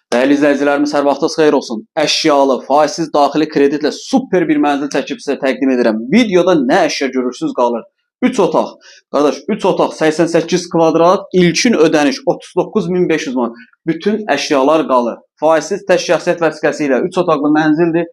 Dəyərli izləyicilərimiz, hər vaxtınız xeyir olsun. Əşyalı, faizsiz daxili kreditlə super bir mənzil çəkib sizə təqdim edirəm. Videoda nə əşya görürsüz qalır. 3 otaq. Qardaş, 3 otaq 88 kvadrat, ilkin ödəniş 39.500 manat. Bütün əşyalar qalır. Faizsiz tək şəxsiyyət vəsiqəsi ilə 3 otaqlı mənzildir.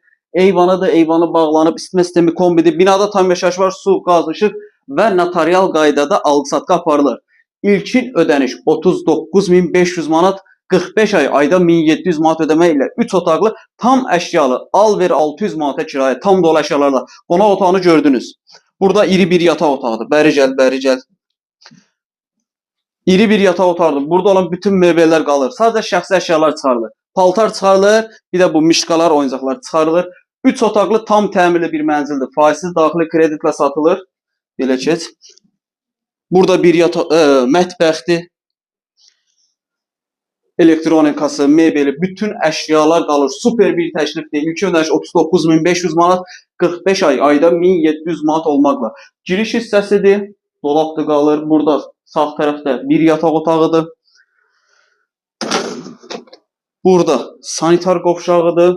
Eyvanıdır, eyvanı bağlanıb, isitmə sistemi kombidir. Binada tam yaşayış var, su, qaz, işıq və notarial qaydada alqı-satqı aparılır. İlkin ödəniş 39.500 manat, 45 ay ayda 1700 manat ödəmə ilə 3 otaqlı tam əşyalı al ver 600 manata kirayə tam dolu əşyalarla qonaq otağını gördünüz. Burada iri bir yataq otağıdır. Bəri gəl, bəri gəl. İri bir yataq otağıdır. Burada olan bütün mebellər qalır. Sadəcə şəxsi əşyalar çıxarılır. Paltar çıxarılır, bir də bu mişkalar, oyuncaqlar çıxarılır. 3 otaqlı tam təmirli bir mənzildir. Faizsiz daxili kreditlə satılır. Belə keç. Burada bir yataq mətbəxdir. Elektronikası, mebeli, bütün əşyalar qalır. Super bir təklifdir. İlkin ödəniş 39.500 manat, 45 ay ayda 1700 manat olmaqla. Giriş hissəsidir. Dolab da qalır. Burada sağ tərəfdə bir yataq otağıdır. Burada sanitar qovşağıdır.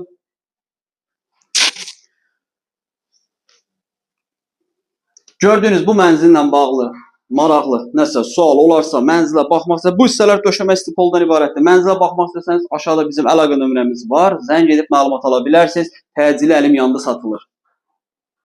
Gördüyünüz bu mənzillə bağlı maraqlı nəsə sual olarsa, mənzilə baxmaq istəsəniz, bu hissələr döşəmə istipoldan ibarətdir. Mənzilə baxmaq istəsəniz aşağıda bizim əlaqə nömrəmiz var. Zəng edib məlumat ala bilərsiniz. Təcili əlim yandı satılır.